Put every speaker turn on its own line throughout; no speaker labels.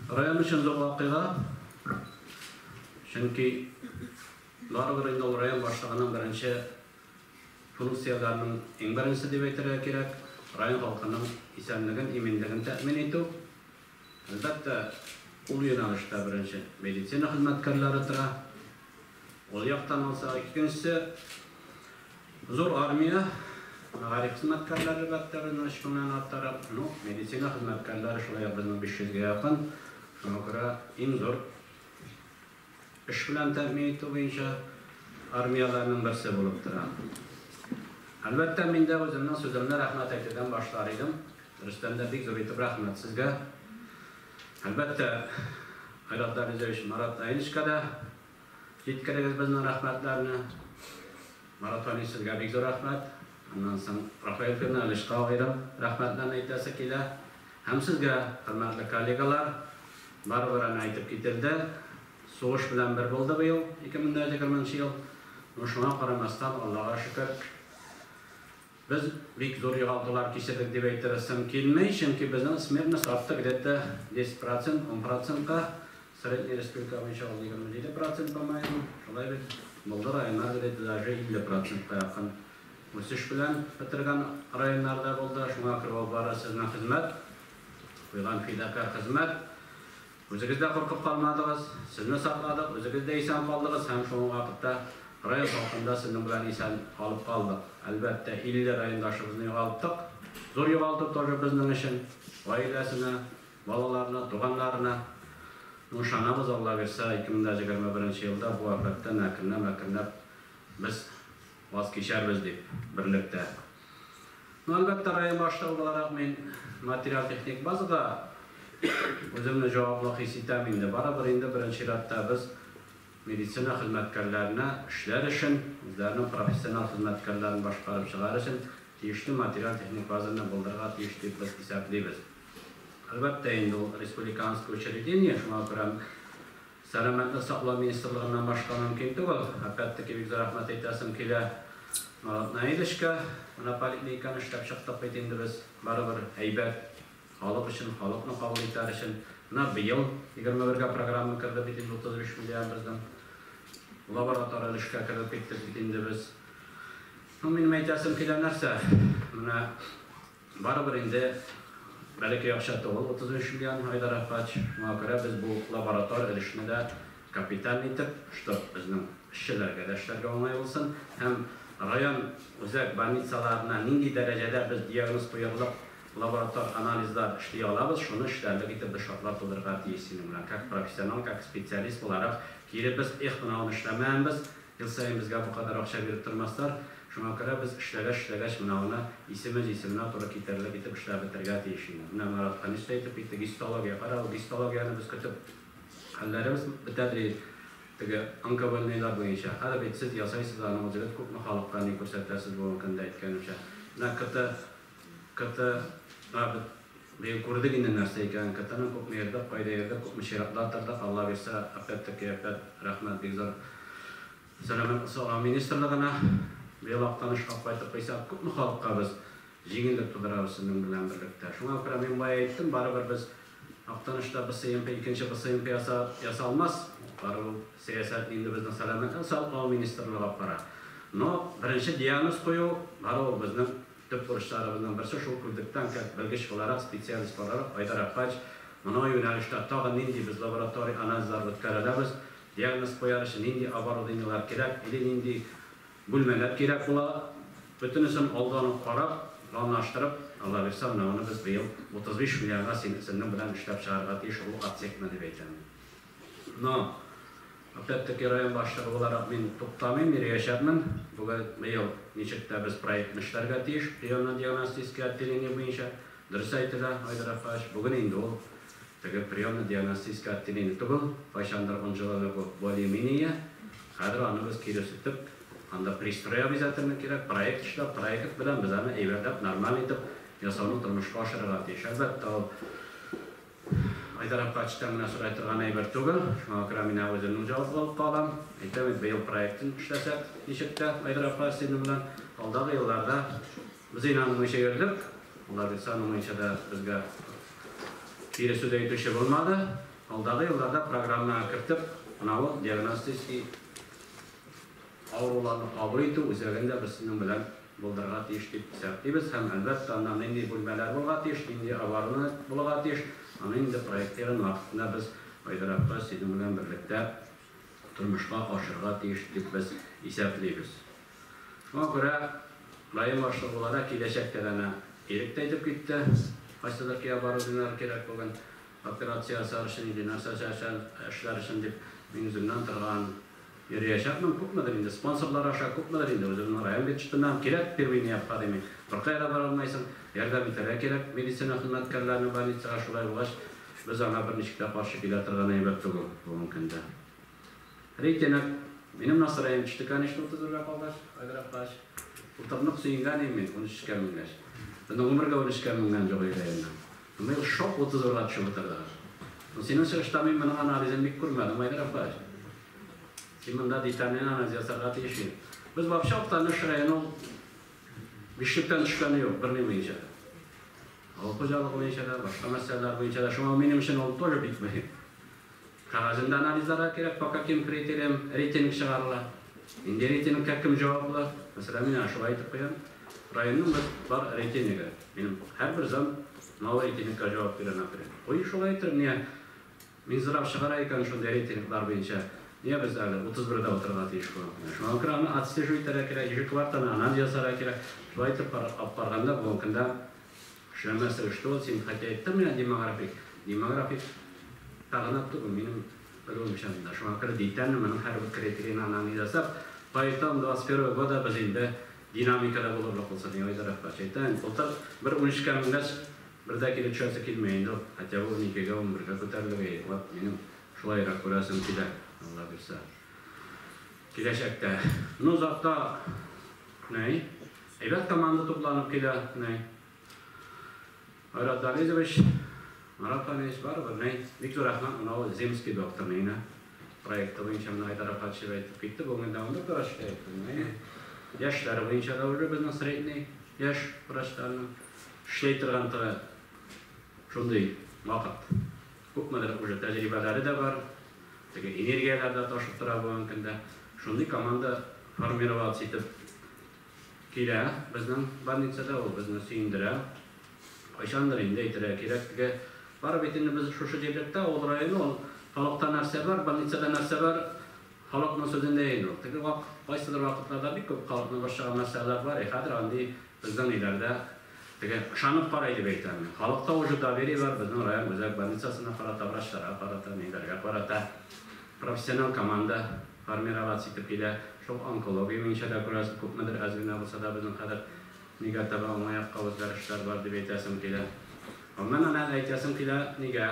Район өчен зур вакыйга, чөнки барыбер инде ул район башлыгының беренче функцияләренең иң беренчесе дип әйтергә кирәк, район халкының исәнлеген, иминлеген тәэмин итү. Әлбәттә, ул юнәлештә беренче медицина хезмәткәрләре тора. Ул яктан алсак, икенчесе зур армия, мәгариф хезмәткәрләре, әлбәттә, безнең 3 меңнән артыграк. Ну, медицина хезмәткәрләре шулай ук безнең 500 гә якын. Шуңа күрә иң зур эш белән тәэмин итү буенча армияләрнең берсе булып тора. Әлбәттә, мин дә үземнең сүземне рәхмәт әйтүдән башлар идем. Дөрестән дә бик зур итеп рәхмәт сезгә. Әлбәттә, Айрат Дамизович, Марат Наилевичка да җиткерегез безнең рәхмәтләрне. Марат Фәнис, сезгә бик зур рәхмәт. Аннан соң Рафаэль Ферналевичка аерым рәхмәтләрне әйтәсе килә. Һәм сезгә, хөрмәтле коллегалар, барыбер әнә әйтеп кителде, сугыш белән бер булды быел, 2020 нчы ел. Ну, шуңа карамастан, Аллага шөкер, без бик зур югалтулар кичердек дип әйтерәсем килми, чөнки безнең смертность артты где-то 10 процент, 10 процентка. Средний республика буенча ул 27 процент, по-моему, шулай бит. Булды районнар где-то даже 50 процентка якын үсеш белән бетергән районнар да булды. Шуңа күрә ул бары сезнең хезмәт, куйган фидакарь хезмәт. Үзегез дә куркып калмадыгыз, сезне сакладык, үзегез дә исән калдыгыз һәм шул ук вакытта район халкын да сезнең белән исән алып калдык. Әлбәттә, 50 райондашыбызны югалттык. Зур югалту тоже безнең өчен, гаиләсенә, балаларына, туганнарына. Ну, ышанабыз, Алла бирсә, 2021 елда бу афәттән әкренләп-әкренләп без ваз кичәрбез дип, берлектә. Ну, әлбәттә, район башлыгы буларак мин материаль-техник базада үземне җаваплы хис итәм инде. Барыбер инде беренче чиратта без медицина хезмәткәрләренә эшләр өчен, үзләренең профессиональ хезмәткәрләрен башкарып чыгар өчен тиешле материаль-техник базаны булдырырга тиеш дип без исәплибез. Әлбәттә инде ул республиканский учреждение, шуңа күрә Сәламәтлек саклау министрлыгыннан башка мөмкин түгел. Опять-таки бик зур рәхмәт әйтәсем килә Марат Наилевичка. Менә поликлиниканы эшләп чыктык бит инде без. Барыбер әйбәт. Халык өчен, халыкны кабул итәр өчен. Менә быел 21 гә программа керде бит инде 35 миллион безнең. Лаборатория өлешкә кереп киттек бит инде без. Ну, минем әйтәсем килә нәрсә? Менә Барыбер инде бәләкәй акча түгел, 33 миллион, Айдар Әфгач. Шуңа күрә без бу лаборатор өлешне дә капиталь итеп, чтоб безнең эшчеләргә дә эшләргә уңай булсын һәм район үзәк больницаларына нинди дәрәҗәдә без диагноз куерлык лаборатор анализлар эшли алабыз, шуны эшләрлек итеп без шартлар тудырырга тиеш синең белән, как профессионал, как специалист буларак, кире без, эх, менә аны эшләмәгәнбез, Ел саен безгә бу кадәр акча биреп тормаслар, шуңа күрә без эшләгәч эшләгәч менә аны исеме җисеменә туры китерерлек итеп эшләп бетерергә тиеш инде. Менә Марат Ханич та әйтеп китте, гистология, кара ул гистологияне без көтеп хәлләребез бетә ди теге онкобольныйлар буенча. Хәзер бит сез ясайсыз аны үзегез күпме халыкка ни күрсәтәсез бүгенге көндә әйткәнемчә. Менә КТ КТ га без быел күрдек инде нәрсә икәнен КТның, күпме йөрдек, кайда йөрдек, күпме чиратлар тордык, Алла бирсә, опять-таки опять рәхмәт бик зур Сәламәтлек саклау министрлыгына. Быел Актанышка кайтып куйсак, күпме халыкка без җиңеллек тудырабыз сезнең белән берлектә. Шуңа күрә мин бая әйттем, барыбер без Актанышта БСМП, икенче БСМП ясалмас. Барыбер ул сәясәтне инде безнең Сәламәтлек саклау министрлыгы алып бара. Но беренче диагноз кую, барыбер ул безнең төп бурычларыбызның берсе, шул күзлектән, как белгеч буларак, специалист буларак, Айдар Әфгач, моның юнәлештә тагын нинди без лаборатория анализлар үткәрә алабыз, диагноз куяр өчен нинди оборудованиеләр кирәк или нинди бүлмәләр кирәк була, бөтенесен алдан ук карап, планлаштырып, Алла бирсә, менә моны без быел 35 миллионга сезнең белән эшләп чыгарга тиеш ул отсекны, дип әйтәм мин. Но, опять-таки, район башлыгы буларак мин туктамыйм, йөриячәкмен. Бүген, быел ничек тә без проектны эшләргә тиеш, приемно-диагностический отделение буенча. Дөрес әйтелә, Айдар Әфгач, бүген инде ул теге приемно-диагностический отделение түгел, кайчандыр ун ел элек ул более-менее, хәзер аны без кире сүтеп, анда пристрой обязательно кирәк, проект эшләп, проект белән без аны әйбәтләп, нормаль итеп ясауны тормышка ашырырга тиеш. Әлбәттә, ул Айдар Әфгачтан гына сорай торган әйбер түгел. Шуңа күрә мин үземнең җаваплылыкка алам. Әйтәм бит, быел проектын эшләсәк, ничек тә, Айдар Әфгач синең белән алдагы елларда без инде аның буенча йөрдек. Алла бирсә, аның буенча да безгә Кире сүз әйтүче булмады. Алдагы елларда программага кертеп, менә ул диагностический авыруларны кабул итү үзәген дә без сезнең белән булдырырга тиеш дип исәплибез һәм, әлбәттә, анда нинди бүлмәләр булырга тиеш, нинди оборудование булырга тиеш, аны инде проектирын вакытында без Айдар апа синең белән берлектә тормышка ашырырга тиеш дип без исәплибез. Шуңа күрә район башлыгы буларак киләчәктә дә әнә Ирек тә әйтеп китте, кайсыдыр ки оборудованиеләр кирәк бүген операция ясар өчен или нәрсә эшләр өчен дип мин үземнән торган йөриячәкмен, күпмедер инде спонсорлар аша, күпмедер инде үземнең район бюджетыннан кирәк, первый необходимый, беркая да бара алмайсың, ярдәм итәргә кирәк медицина хезмәткәрләренә больницага, шулай булгач, без аңа берничек тә каршы килә торган әйбер түгел бүгенге көндә. Рейтинг, минем настроением төште, конечно, 31-гә калгач, Айдар апкач. Былтыр нык сөенгән идем мин, 13-кә менгәч. Безнең гомергә 13-кә менгән юк иде районнан. Быел шок 31-га төшеп утырды. Ну, синең чыгышта мин моның анализын бик күрмәдем, Айдар апкач. Син монда детальный анализ ясарга тиеш идең. Без вообще Актаныш районы ул бишлектән төшкәне юк, берни буенча да. Авыл хуҗалыгы буенча да, башка мәсьәләләр буенча да. Шуңа минем өчен ул тоже бик мөһим. Кәгазен дә анализларга кирәк, по каким критериям рейтинг чыгарыла. Нинди рейтингка кем җаваплы? Мәсәлән, мин әнә шулай әйтеп куям. Районның бер бар рейтингы. Минем һәрбер зам мынау рейтингка җавап бирә, например. Куй шулай итеп, нигә Минздрав чыгара икән шундый рейтинглар буенча, нигә без әле 31-дә утырырга тиеш бүгенге көндә? Шуңа күрә аны отслеживать итәргә кирәк, ежеквартально анализ ясарга кирәк. Шулай итеп алып барганда бүгенге көндә эшләмәсе эш түгел. Син хотя әйттең миңа демографик, демографик та гына түгел, минем белүемчә монда. Шуңа күрә детально моның һәрбер критериен анализ ясап, по итогам 21 года без инде динамикада булырлык булсын, Айдар апкач. Әйтәм, былтыр бер 13-кә менгәч, бер дә кире төшәсе килми инде ул. Хотя бы 12-гә, 11-гә күтәрелергә. Вот минем шулайрак күрәсем килә, Алла бирсә. Киләчәктә. Ну, зато ни? Әйбәт команда тупланып килә, ни? Айрат Данизович, Марат Данизович, барыбер, ни? Бик зур рәхмәт менә ул земский доктор нигенә. Проекты буенча менә Айдар Апатшев әйтеп китте, бүген дә 14 врач кирәк. Ни? Яшьләр буенча да уже безнең средний яшь врачларның эшләй торган теге шундый вакыт. Күпмедер уже тәҗрибәләре дә бар, теге энергияләр дә ташып тора бүгенге көндә. Шундый команда формироваться итеп килә безнең больницада, ул безне сөендерә. Кайчандыр инде әйтергә кирәк, теге бары бит инде без шушы җирлектә, авыл районы ул, халыкта нәрсә бар, больницада нәрсә бар, халыкның сүзендә инде ул. Теге вак, кайсыдыр вакытларда бик күп халыкны борчыган мәсьәләләр бар, и хәзер андый безнең өйләрдә теге ышанып карый дип әйтәм мин. Халыкта уже доверие бар безнең район үзәк больницасына карата, врачларга карата, ниләргә карата. Профессионал команда формироваться итеп килә. Шул онкология буенча да күрәсез, күпмедер әз генә булса да безнең хәзер нигә таба уңай якка үзгәрешләр бар дип әйтәсем килә. Гомумән, әнә әйтәсем килә, нигә?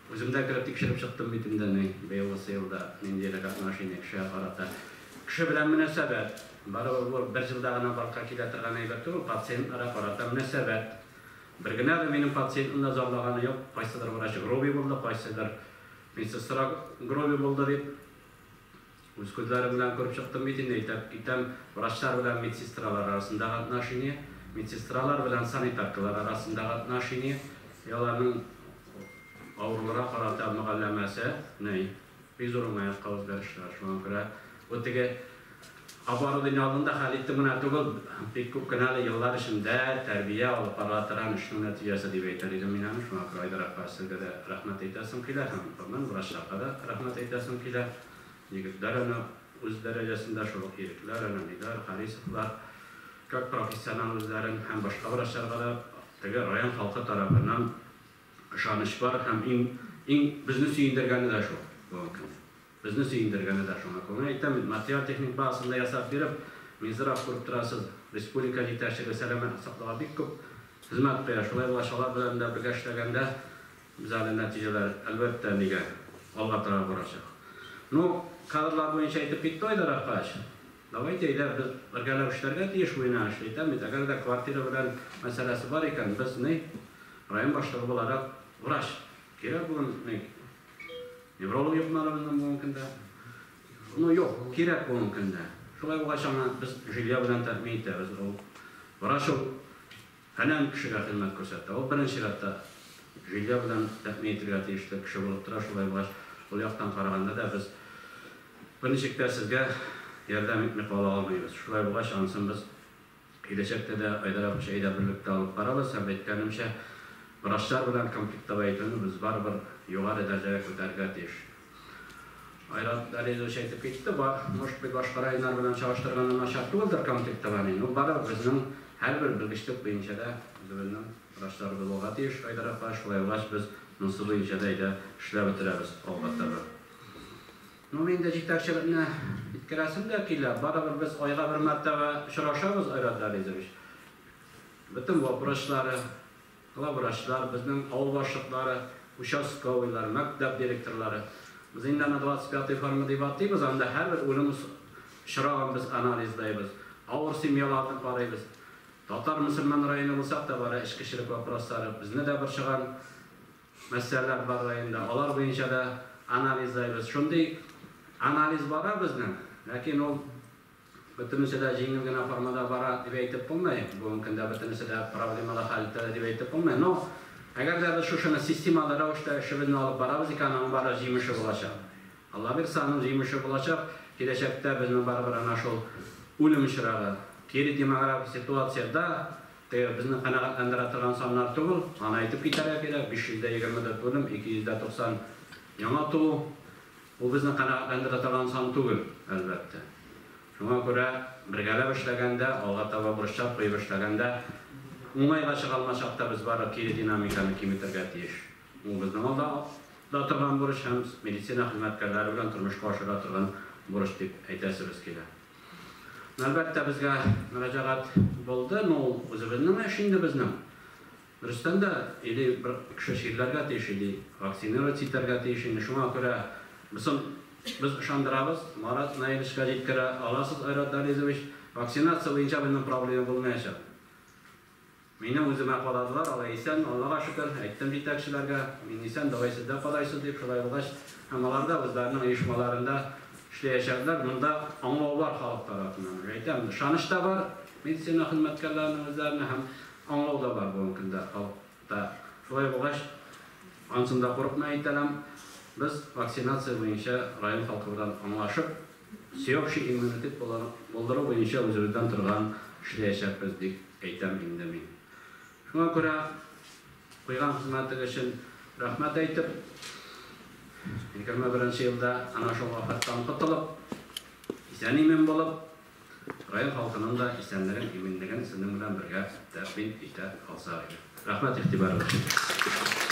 Үзем дә кереп тикшереп чыктым бит инде, ни, быелгысы елда ниндирәк отношение кешегә карата. Кеше белән мөнәсәбәт, барыбер бу бер елда гына барлыкка килә торган әйбер түгел, пациентларга карата мөнәсәбәт. Бер генә дә минем пациентым да зарлаганы юк, кайсыдыр врач грубый булды, кайсыдыр медсестра грубый булды дип. Үз күзләрем белән күреп чыктым бит инде, әйтәп китәм, врачлар белән медсестралар арасындагы отношение, медсестралар белән санитаркалар арасындагы отношение, и аларның авыруларга карата мөгалләмәсе, ни, бик зур уңай якка үзгәрешләр. Шуңа күрә бу теге оборудование алдында хәл иттем генә түгел, бик күп кенә әле еллар эчендә тәрбия алып бара торган эшнең нәтиҗәсе дип әйтер идем мин аны. Шуңа күрә Айдар апа, сезгә дә рәхмәт әйтәсем килә һәм гомумән врачларга да рәхмәт әйтәсем килә. Егетләр әнә үз дәрәҗәсендә, шул ук Ирекләр, әнә ниләр, Харисовлар, как профессионал үзләрен һәм башка врачларга да теге район халкы тарафыннан ышаныч бар һәм иң иң безне сөендергәне дә шул бүгенге көндә. Безне сөендергәне дә шуңа күрә әйтәм бит, материаль-техник базасын да ясап биреп, Минздрав күреп торасыз, республика җитәкчелеге сәламәтлек саклауга бик күп хезмәт куя. Шулай булгач, алар белән дә бергә эшләгәндә без әле нәтиҗәләр, әлбәттә, нигә алга таба барачак. Ну, кадрлар буенча әйтеп китте Айдар Апач. Давайте, әйдә, без бергәләп эшләргә тиеш бу юнәлештә. Әйтәм бит, әгәр дә квартира белән мәсьәләсе бар икән, без ни, район башлыгы буларак, врач кирәк бүген, ни, невролог юкмы әле безнең бүгенге көндә? Ну, юк, кирәк бүгенге көндә. Шулай булгач, аңа без жилье белән тәэмин итәбез. Ул врач ул фәлән кешегә хезмәт күрсәтә. Ул беренче чиратта жилье белән тәэмин итәргә тиешле кеше булып тора. Шулай булгач, ул яктан караганда да без берничек тә сезгә ярдәм итми кала алмыйбыз. Шулай булгач, анысын без киләчәктә дә Айдар абый әйдә берлектә алып барабыз һәм, әйткәнемчә, врачлар белән комплектовать итүне без барыбер югары дәрәҗәгә күтәрергә тиеш. Айрат Далилович әйтеп китте, бар, может быть, башка районнар белән чагыштырганда начар түгелдер комплектование, но барыбер безнең һәрбер белгечлек буенча да үзебезнең врачлар булырга тиеш, Айдар апа. Шулай булгач, без монысы буенча да әйдә эшләп бетерәбез алга таба. Ну, мин дә җитәкчелекне җиткерәсем дә килә. Барыбер без айга бер мәртәбә очрашабыз, Айрат Далилович. Бөтен врачлары, главврачлар, безнең авыл башлыклары, участковыйлар, мәктәп директорлары. Без инде аны 25 форма дип атыйбыз, анда һәрбер үлем очрагын без анализлайбыз. Авыр семьяларны карыйбыз. Татар мөселман районы булсак та, бары эчкечелек вопрослары безне дә борчыган мәсьәләләр бар районда. Алар буенча да анализлайбыз. Шундый анализ бара безнең, ләкин ул бөтенесе дә җиңел генә формада бара дип әйтеп булмый. Бүгенге көндә бөтенесе дә проблемалы хәл итә дип әйтеп булмый. Но әгәр дә без шушыны системалы рәвештә эшебезне алып барабыз икән, аның бары җимеше булачак. Алла бирсә, аның җимеше булачак. Киләчәктә безнең барыбер ана шул үлем очрагы, кире демографик ситуациядә теге безне канәгатьләндерә торган саннар түгел, аны әйтеп китәргә кирәк. 524 үлем, 290 яңа туу. Ул безне канәгатьләндерә торган сан түгел, әлбәттә. Шуңа күрә бергәләп эшләгәндә, алга таба бурычлар куеп эшләгәндә, уңайга чыга алмасак та, без бары кире динамиканы киметергә тиеш. Ул безнең алда да торган бурыч һәм медицина хезмәткәрләре белән тормышка ашыра торган бурыч дип әйтәсебез килә. Әлбәттә, безгә мөрәҗәгать булды, но ул үзебезнең эш инде безнең. Дөрестән дә, или бер кеше чирләргә тиеш, или вакцинировать итәргә тиеш инде. Шуңа күрә без ышандырабыз, Марат Наилевичка җиткерә аласыз, Айрат Дализович, вакцинация буенча безнең проблема булмаячак. Мине үземә карадылар, алай исән, Аллага шөкер, әйттем җитәкчеләргә, мин исән, давай сез дә карайсыз дип, шулай булгач, һәм алар да үзләренең оешмаларында эшләячәкләр. Монда аңлау бар халык тарафыннан. Әйтәм, ышаныч та бар медицина хезмәткәрләренең үзләренә һәм аңлау да бар бүгенге көндә халыкта. Шулай булгач, анысын да курыкмый әйтәләм, без вакцинация буенча район халкы белән аңлашып, всеобщий иммунитет булдыру буенча үзебездән торган эшләячәкбез дип әйтәм инде мин. Шуңа күрә куйган хезмәтегез өчен рәхмәт әйтеп, 21 елда ана шул афәттән котылып, исән-имин булып, район халкының да исәнлеген, иминлеген сезнең белән бергә тәэмин итә алсак иде. Рәхмәт игътибарыгыз өчен.